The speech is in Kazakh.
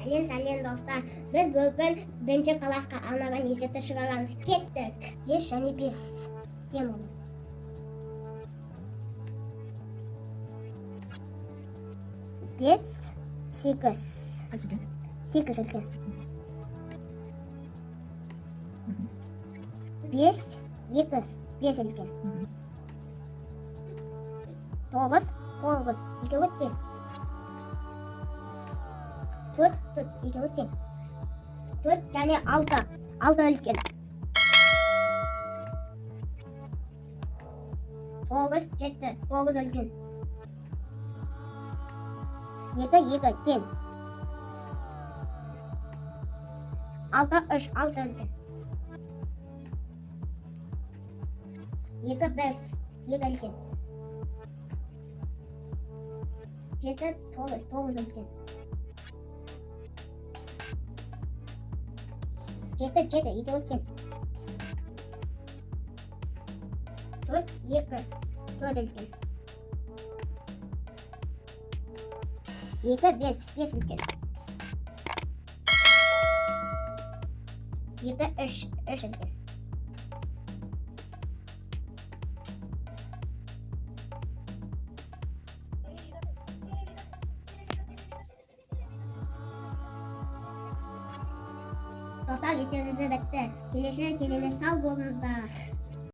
Сәлем, сәлем, достар! Біз бүгін бірінші классқа арналған есепті шығарамыз. Кеттік. 5 және 5 тең болады. 5, 8. Қайсы үлкен? 8 үлкен. 5, 2, 5 үлкен. 9, 9, екеуі тең. 4, 4, екеуі тең. 4 және 6, 6 үлкен. 9, 7, 9 үлкен. 2, 2, тең. 6, 3, 6 үлкен. 2, 1, 2 үлкен. 7, 9, 9 үлкен. 7, 7, екеуі тең. 4, 2, 4 үлкен. 2, 5, 5 үлкен. 2, 3, 3 үлкен. Достар, есебіміз бітті. Келесі кезеңде сау болыңыздар.